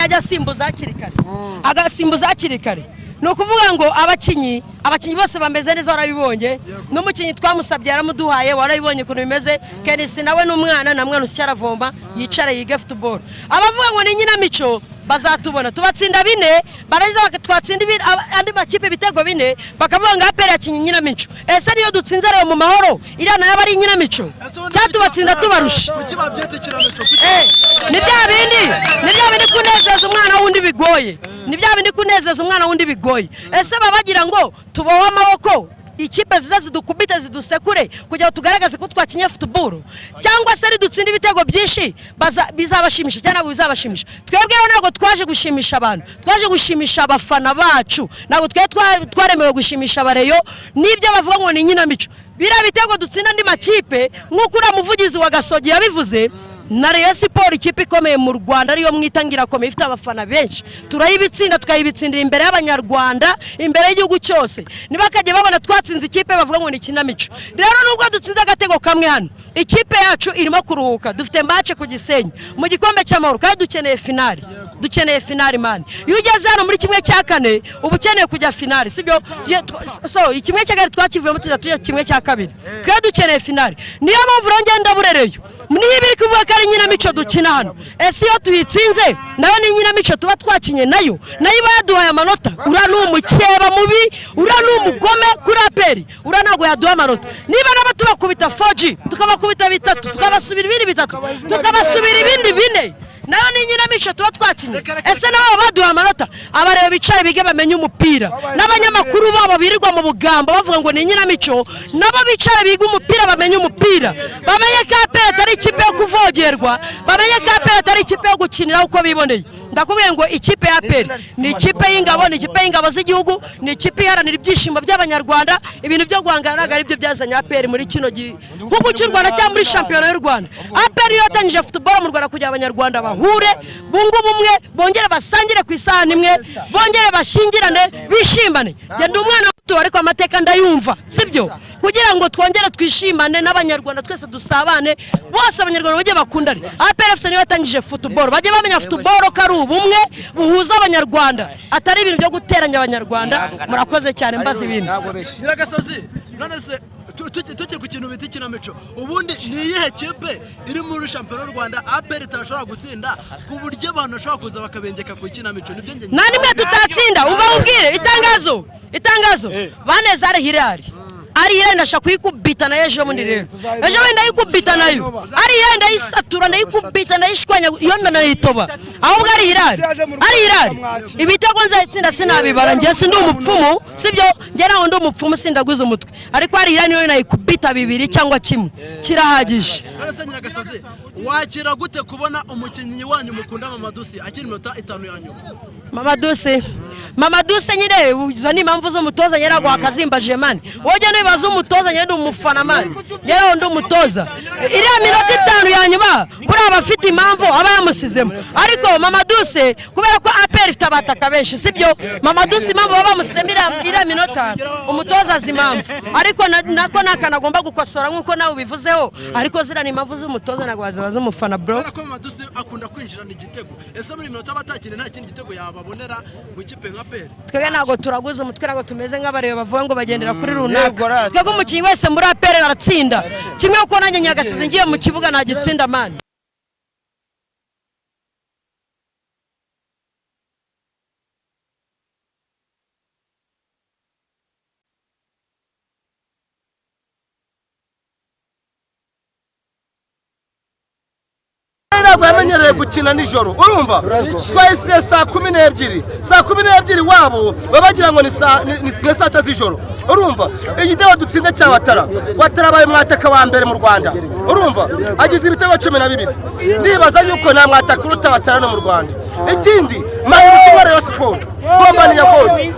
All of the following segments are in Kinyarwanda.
Ajya asimbuza hakiri kare, agasimbuza hakiri kare. Ni ukuvuga ngo abakinnyi bose bameze neza, warabibonye. N'umukinnyi twamusabye yaramuduhaye, warabibonye ukuntu bimeze. Kenisi nawe ni umwana, na mwana usya aravoma, yicare yige football. Abavuga ngo ni inkinamico bazatubona tubatsinda 4, barangiza twatsinda andi makipe ibitego 4, bakavuga ngo APR yakinnye inkinamico. Ese niyo dutsinze rero mu Mahoro, iriya nayo aba ari inkinamico, cyangwa tubatsinda tubarusha? Kuki babyita ikinamico? Ni bya bindi kunezeza umwana wundi bigoye, ni bya bindi kunezeza umwana wundi bigoye. Ese baba bagira ngo tubohe amaboko, ikipe ziza zidukubite, zidusekure, kugira ngo tugaragaze ko twakinye football? Cyangwa se nidutsinda ibitego byinshi bizabashimisha cyangwa ntabwo bizabashimisha? Twebwe rero ntabwo twaje gushimisha abantu, twaje gushimisha abafana bacu. Ntabwo twe twaremewe gushimisha abareyo n'ibyo bavuga ngo ni inkinamico. Biriya bitego dutsinda andi makipe, nk'uko uriya muvugizi wa Gasogi yabivuze, na Rayon Sport, ikipe ikomeye mu Rwanda, ariyo mwita ngo irakomeye, ifite abafana benshi, turayibitsinda, tukayibitsindira imbere y'Abanyarwanda, imbere y'igihugu cyose. Ntibakajye babona twatsinze ikipe bavuga ngo ni ikinamico. Rero nubwo dutsinze agatego kamwe hano, ikipe yacu irimo kuruhuka. Dufite match ku Gisenyi mu gikombe cy'Amahoro, kandi dukeneye finali, dukeneye finali man. Iyo ugeze hano muri 1/4, uba ukeneye kujya finali, sibyo? So 1/2 twakivuyemo, tujya 1/2. Twe dukeneye finali. Niyo mpamvu rero ngenda burereyo, niba iri kuvuga ko ari inkinamico dukina hano, ese iyo tuyitsinze nayo ni inkinamico tuba twakinye? Nayo iba yaduhaye amanota. Uriya ni umukeba mubi, uriya ni umugome kuri APR, uriya ntabwo yaduha amanota. Niba nabo tubakubita 4G, tukabakubita bitatu, tukabasubira ibindi bitatu, tukabasubira ibindi bine, nayo ni inkinamico tuba twakinye? Ese nabo baba baduha amanota? Abareba bicaye bige bamenye umupira, n'abanyamakuru babo birirwa mu bugambo bavuga ngo ni inkinamico, nabo bicaye biga umupira, bamenye umupira, bamenye ko APR atari ikipe yo kuvogerwa, bamenye ko APR atari ikipe yo gukinira uko biboneye. Ndakubwiye ngo ikipe ya APR ni ikipe y'ingabo, ni ikipe y'ingabo z'igihugu, ni ikipe iharanira ibyishimo by'Abanyarwanda. Ibintu byo guhangana ntabwo ari byo byazanye APR muri kino gihugu cy'u Rwanda cyangwa muri shampiyona y'u Rwanda. APR niyo yatangije football mu Rwanda kugira Abanyarwanda bahure, bunge ubumwe, bongere basangire ku isahani imwe, bongere bashyingirane, bishimane. Genda umwana muto, ariko amateka ndayumva, sibyo? Kugira ngo twongere twishimane n'Abanyarwanda twese, dusabane bose, Abanyarwanda bajye bakundane. APR FC niyo yatangije football, bajye bamenya football ko ari ubumwe buhuza Abanyarwanda, atari ibintu byo guteranya Abanyarwanda. Murakoze cyane, mbaza ibintu. Nyiragasazi, none se tukiri ku kintu bita ikinamico, ubundi ni iyihe kipe iri muri shampiyona y'u Rwanda APR itashobora gutsinda, ku buryo abantu bashobora kuza bakabengeka ku ikinamico? Nibyo njye. Nta nimwe tutatsinda. Umva nkubwire, itangazo baneza Al Hilal, Al Hilal ndashaka kuyikubita nayo ejo bundi. Rero ejo bundi ndayikubita nayo. Al Hilal ndayisatura, ndayikubita, ndayishwanya, iyo ndanayitoba. Ahubwo Al Hilal, Al Hilal ibitego nzayitsinda sinabibara, njye sindi umupfumu, sibyo? Njye ntabwo ndi umupfumu, sindaguza umutwe, ariko Al Hilal niyo nayikubita bibiri cyangwa kimwe kirahagije. None se Nyiragasazi, wakira gute kubona umukinnyi wanyu mukunda Mamadusi akiri iminota 5 ya nyuma? Mamadusi, Mamadusi nyine izo ni impamvu z'umutoza. Nyine aguha akazimba jemani, wowe ugenda wibaza umutoza. Nyine ndi umufana man, njyewe ndi umutoza. Iriya minota 5 ya nyuma buriya aba afite impamvu aba yamusizemo. Ariko Mamadusi, kubera ko APR ifite abataka benshi, sibyo? Mamadusi impamvu baba bamusizemo iriya minota, umutoza azi impamvu, ariko nako ni akantu agomba gukosora nk'uko nawe ubivuzeho. Ariko ziriya ni impamvu z'umutoza, ntabwo wazibaza umufana, bro. Kubera ko Mamadusi akunda kwinjirana igitego, ese muri iyi minota aba atakina nta kindi gitego yababonera mu ikipe nka APR? Twebwe ntabwo turaguza umutwe, ntabwo tumeze nk'abareba bavuga ngo bagendera kuri runaka. Twebwe umukinnyi wese muri APR aratsinda kimwe, kuko nanjye Nyagasizi ngiye mu kibuga nagitsinda man. Ntabwo yamenyereye gukina nijoro, urumva? Twahise saa 12, saa 12 wabo baba bagira ngo ni saa 6 z'ijoro, urumva? Igitego dutsinda cya Watara, Watara abaye mwataka wa mbere mu Rwanda, urumva? Agize ibitego 12. Ndibaza yuko nta mwataka uruta Watara no mu Rwanda. Ikindi, mpaye ubutumwa Rayon Sport, bombani ya bose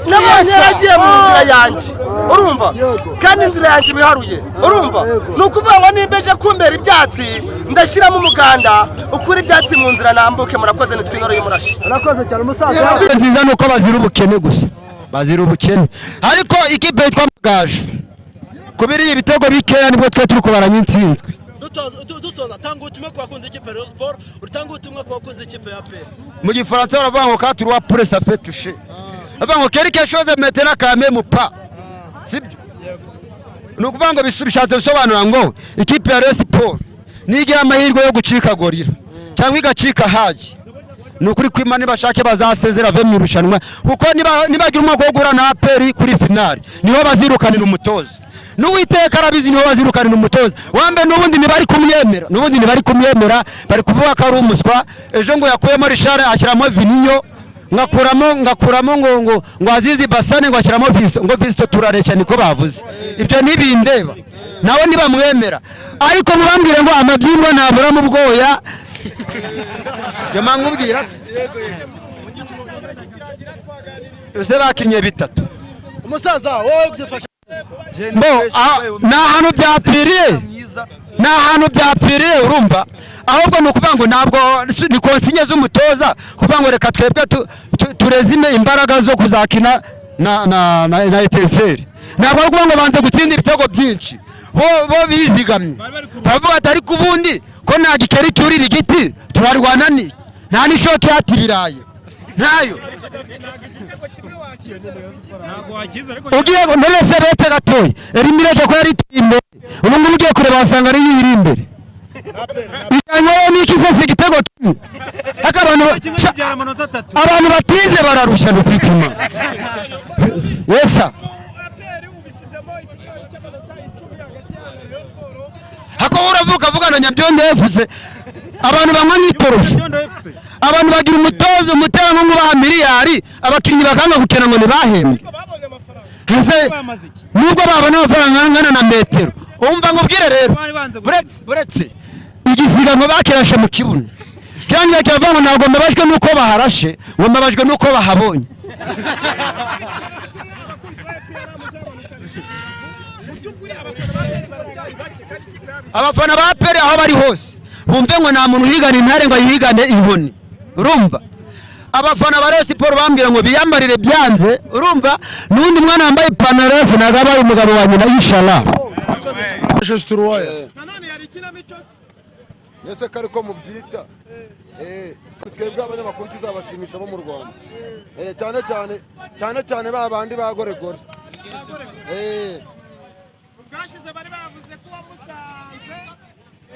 nabonye yagiye mu nzira yanjye, urumva? Kandi inzira yanjye ibiharuye, urumva? Ni ukuvuga ngo nimba ejo kumbera ibyatsi, ndashyiramo umuganda ukura ibyatsi mu nzira nambuke. Murakoze, nitwa Intore y'Umurashi. Urakoze cyane umusaza. Nziza ni uko bazira ubukene gusa, bazira ubukene. Ariko ikipe yitwa Amagaju, kubera ibitego bikeya nibwo twe turi kubaranya intsinzwe. Dusoza, tanga ubutumwa ku bakunzi b'ikipe ya Rayon Sport, utanga ubutumwa ku bakunzi b'ikipe ya APR. Mu Gifaransa baravuga ngo "Quatre pour ça fait toucher", bavuga ngo "quelque chose maintenant quand même pas", sibyo? Ni ukuvuga ngo bishatse gusobanura ngo ikipe ya Rayon Sport nigira amahirwe yo gucika Gorilla cyangwa igacika Haji, ni ukuri kwima nibashake bazasezera ave mu irushanwa, kuko nibagira umwaka wo guhura na APR kuri finale, niho bazirukanira umutoza. N'Uwiteka arabizi, niho bazirukanira umutoza wambe. N'ubundi ntibari kumwemera, n'ubundi ntibari kumwemera, bari kuvuga ko ari umuswa. Ejo ngo yakuyemo Richard ashyiramo Vininyo, ngakuramo ngo Azizi Basane, ngo ashyiramo Visto, ngo Visto turareshya, niko bavuze. Ibyo ntibindeba, nawe ntibamwemera, ariko mubambwire ngo amabyimba ntabura mu bwoya. Ibyo nkubwira se, ese bakinnye bitatu. Umusaza, wowe byifashe? Bo ni ahantu byapfiriye, ni ahantu byapfiriye, urumva? Ahubwo ni ukuvuga ngo ntabwo ni consigne z'umutoza kuvuga ngo reka twebwe turezime imbaraga zo kuzakina na Etincelles. Ntabwo ari ukuvuga ngo banze gutsinda ibitego byinshi, bo bizigamye baravuga ati: "Ariko ubundi ko nta gikeri cyurira igiti, turarwana ni nta n'ishoka ihata ibirayi ntayo." Ugiye none se bete gatoya Erimireke ko yari imbere, ubu ngubu ugiye kureba wasanga ariyo iri imbere ijyanyweho n'iki se? Si igitego kimwe? Ariko abantu batize bararushya, ni kwipima yesa. APR ubisizemo ikinyuranyo cy'amanota 10 hagati yayo na Rayon Sport. Hako uravuka avugana Nyabyondo yavuze abantu banywa nk'itoroshi, abantu bagira umutoza umuterankunga ubaha miliyari, abakinnyi bakanga gukina ngo ntibahembwe. Babonye amafaranga. Ese nubwo babona amafaranga angana na metero, umva nkubwire rero, buretse igisiga ngo bakirashe mu kibuno, kirangira kiravuga ngo ntabwo mbabajwe n'uko baharashe, ngo mbabajwe n'uko bahabonye. Ubutumwa abakunzi ba APR muzabanuka mu by'ukuri, abafana ba APR baracyari bake kandi ikipe yabo Abafana ba APR aho bari hose bumve ngo nta muntu uhigana intare ngo ayihigane inkoni, urumva? Abafana ba Rayon Sport bambwira ngo biyambarire byanze, urumva? N'undi mwana wambaye ipantaro yose ntabwo abaye umugabo wa nyina, inshallah. Nanone yari ikinamico. Ese ko ariko mubyita? Twebwe abanyamakuru tuzabashimisha bo mu Rwanda, cyane cyane cyane cyane ba bandi ba goregore. Ubwashize bari bavuze ko wamusanze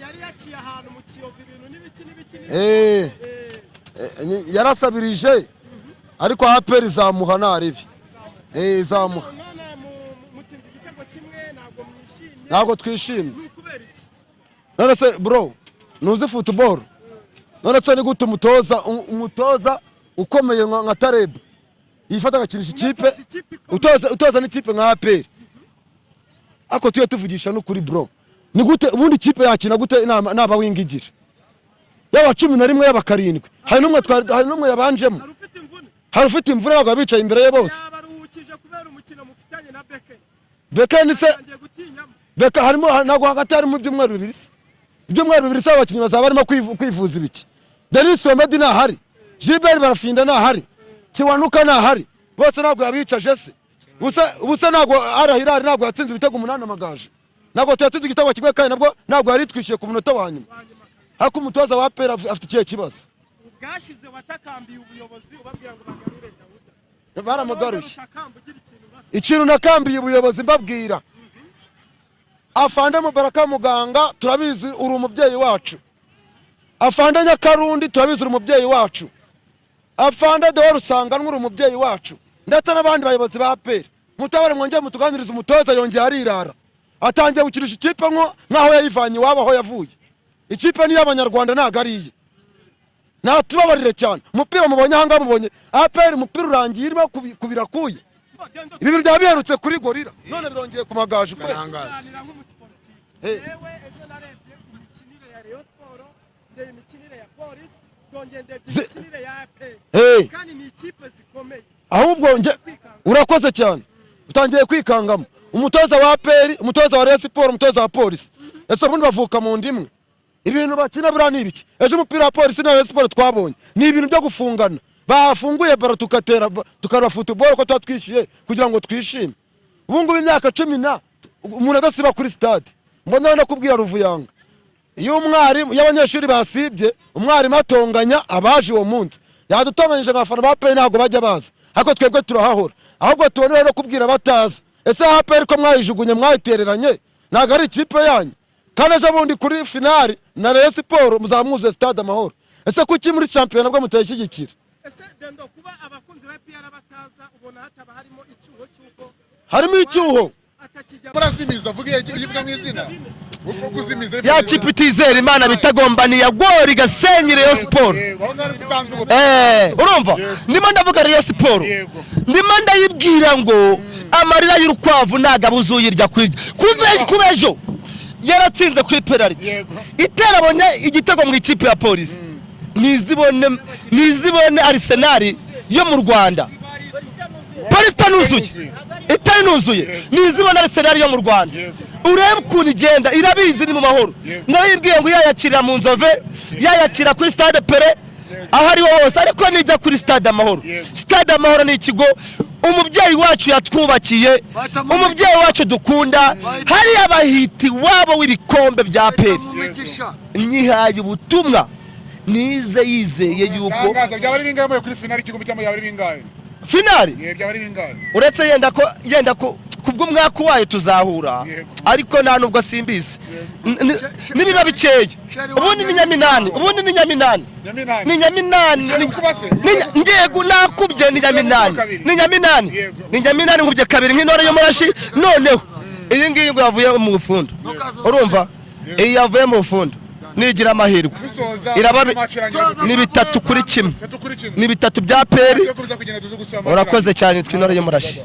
yari yaciye ahantu mu Kiyovu, ibintu n'ibiki n'ibiki n'ibiki. Yarasabirije, ariko APR izamuha naribi, izamuha. None mutsinze igitego kimwe, ntabwo mwishimye? Ntabwo twishimye. Ni ukubera iki? None se bro, ntuzi football? None se ni gute umutoza ukomeye nka Tareb yifata agakinisha ikipe Unatoza ikipe ikomeye. utoza n'ikipe nka APR? Ariko tujye tuvugisha n'ukuri bro, ni gute ubundi ikipe yakina gute naba winga igira yaba 11, yaba karindwi? Hari n'umwe yabanjemo. Hari ufite imvune. Hari ufite imvune, ntabwo bicaye imbere ye bose. Yabaruhukije kubera umukino mufitanye na Beke. Beke se? Atangiye gutinyamo. Beka harimo, ntabwo hagati harimo ibyumweru 2 se? Ibyumweru 2 se abakinnyi bazaba barimo kwivuza ibiki? Denis Omedi ntahari, Gilbert Barafinda ntahari, Kiwanuka ntahari, bose ntabwo yabicaje se? Ubuse ntabwo Al Hilal ntabwo yatsinze ibitego 8 Amagaju? Ntabwo tuyatsinze igitego kimwe, kandi nabwo ntabwo yari twishyuye ku munota wa nyuma. Ariko umutoza wa APR afite ikihe kibazo? Ubwashize watakambiye ubuyobozi ubabwira ngo bagarure Dawuda. Baramugaruye. Utakamba ugira ikintu basa. Ikintu nakambiye ubuyobozi mbabwira, afande Mubaraka muganga, turabizi uri umubyeyi wacu. Afande Nyakarundi, turabizi uri umubyeyi wacu. Afande Deo Rusanganwa, uri umubyeyi wacu, ndetse n'abandi bayobozi ba APR, mutabare mwongere mutuganirize. Umutoza yongeye arirara, atangiye gukinisha ikipe nko nk'aho yayivanye iwabo aho yavuye. Ikipe ni iy'Abanyarwanda, ntabwo ari iye. Natubabarire cyane. Umupira mubonye ahangaha, mubonye APR, umupira urangiye irimo kubira kuye. Ibi bintu byaba biherutse kuri Gorilla, none birongeye ku Magaju kwe. Kuganira nk'umusiporutifu. Eh. Yewe, ejo narebye imikinire ya Rayon Sport, ndeba imikinire ya Polisi, ndongeye ndebye imikinire ya APR. Kandi ni ikipe zikomeye. Ahubwo nge urakoze cyane, utangiye kwikangamo. Umutoza wa APR, umutoza wa Rayon Sport, umutoza wa Polisi, ese ubundi bavuka mu ndimwe? Ibintu bakina buriya ni ibiki? Ejo umupira wa Polisi na Rayon Sport twabonye ni ibintu byo gufungana. Bafunguye baro tugatera, tukareba football ko tuba twishyuye kugira ngo twishime. Ubu ngubu imyaka cumi na umuntu adasiba kuri stade, mbona no kubwira Ruvuyanga. Iyo umwarimu, iyo abanyeshuri basibye, umwarimu atonganya abaje uwo munsi. Yadutonganyije abafana ba APR, ntabwo bajya baza, ariko twebwe turahahora. Ahubwo tubonera no kubwira abataza: ese APR ko mwayijugunye, mwayitereranye, ntabwo ari ikipe yanyu? Kandi ejo bundi kuri finali na Rayon Sport muzaba mwuzuye Stade Amahoro. Ese kuki muri shampiyona bwo mutayishyigikira? Ese Dendo, kuba abakunzi ba APR bataza, ubona hataba harimo icyuho cy'uko Harimo icyuho. atakijya? Murazimiza, vuga iyo uvuga mu izina, uko kuzimiza. Ya kipe itizera Imana bitagombaniye gori gasenyi Rayon Sport. Yego, aho ngaho utanze ubutumwa. Urumva, ndimo ndavuga Rayon Sport. Ndimo ndayibwira ngo amarira y'urukwavu ntabwo abuze uyirya kwirya. Kuva ejo yaratsinze kuri penaliti, iterabonye igitego mu ikipe ya Polisi, nizibone Arsenal yo mu Rwanda. Polisi itanuzuye, itari nuzuye, nizibone Arsenal yo mu Rwanda, urebe ukuntu igenda. Irabizi ni mu mahoro. Ndabibwiye ngo yayakirira mu Nzove, yayakira kuri Stade Pele, aho ariho hose, ariko nijya kuri Stade Amahoro. Stade Amahoro ni ikigo umubyeyi wacu yatwubakiye, umubyeyi wacu dukunda. Hariya bahita iwabo w'ibikombe bya APR. Nyihaye ubutumwa, nize yizeye yuko Tangaza, byaba ari bingahe kuri finali igikombe, cyangwa byaba ari bingahe? Finali? Yego, byaba ari bingahe? Uretse yenda ko kubw'umwaka wayo tuzahura, ariko nta nubwo simbizi. Nibiba bikeya, ubundi ni nyaminani, ubundi ni nyaminani. Nyaminani. Ni nyaminani. Ugiye gukuba se? Ngiye nakubye, ni nyaminani. Kabiri. Ni nyaminani. Ni nyaminani, nkubye kabiri nk'intore y'umurashi. Noneho iyi ngiyi ngo yavuye mu bufundo, urumva iyi yavuye mu bufundo, nigira amahirwe Dusoza, iraba match irangira gute? Ni 3-1. 3-1. Ni bitatu bya APR. Tugiye kuza kugenda, tuze gusoma. Urakoze cyane, twa intore y'umurashi.